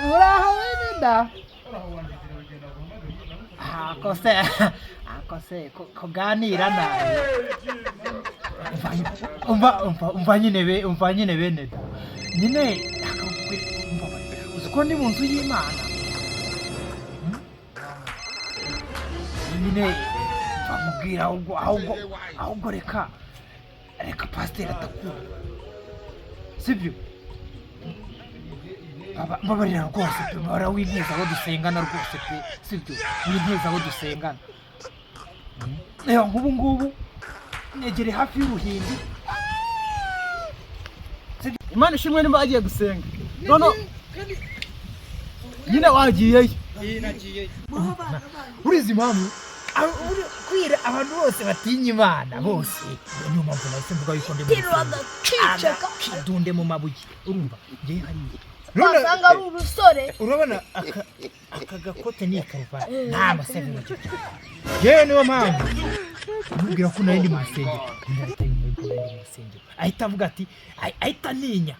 Muraho bene da. Akose akose kuganira nabi. Umva umva umva nyine be, umva nyine bene da. Nyine akakubwira, umva, uzi ko ndi mu nzu y'Imana. Nyine bamubwira, ahubwo reka pasiteri atakumva, sibyo? Mbabarira rwose pe, mbabarira winteza aho dusengana rwose pe, sibyo? Winteza aho dusengana. Reba nk'ubu ngubu negereye hafi y'uruhimbi. Imana ishimwe nimba agiye gusenga none nyine wagiyeyo. Urizi impamvu? Kwira abantu bose batinya Imana bose, niyo mpamvu nahise mvuga yuko ndi mu Terura rusengero. agakiceka. Agakidunde mu mabuye, urumva ngewe hariya Wasanga ari urusore. Urabona aka gakote ni ikaruvati nta masevero. Yewe, niyo mpamvu mubwira ko nari ndi mu rusengero, ahita yumva yuko nari ndi mu rusengero, ahita avuga ati ahita aninya.